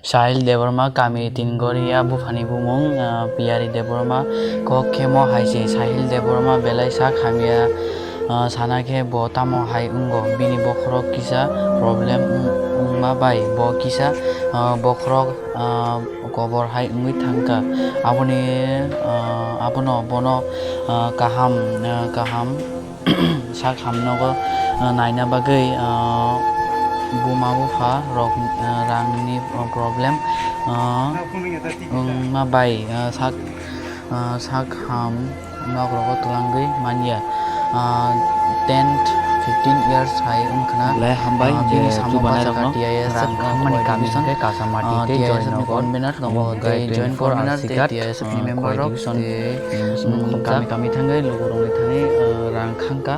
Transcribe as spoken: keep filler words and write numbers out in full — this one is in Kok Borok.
Sahil Debbarma, kami Tingoria, buphani bumung, ah, Piyari Debbarma. Kok khemo hai se, Sahil Debbarma belai sak hamya, ah, sana khe bo tamo hai wngo, bini bokhorok kisa problem wng-, wngma bai bo kisa, ah, bokhorok, ah, kobor hai wngwi thangkha. Aboni, ah, abono bono, ah, kaham, ah, kaham sak hamnogo, ah, naina bagwi, ah, buma bupha rok, ah, rangni problem, ah, wngma bai, ah, sak, ah, sak ham nok rogo twlangwi manya. Ah, ten, fifteen years hai wngkhna. Belai hambai. Ah, je bini samo chubanai bachakha rokno T I S F, rang ah, khangmani kami division, hwnkhe Kasamati ah, tei T I S F ni Joynagar, convener tongo, Mumbai tei joint twenty-four convener tei Sikat, T I S F ni ah, member rok division, tei, mm, mm, khobjak. Kami kami thangwi lukurokni thani, ah, rang khangkha.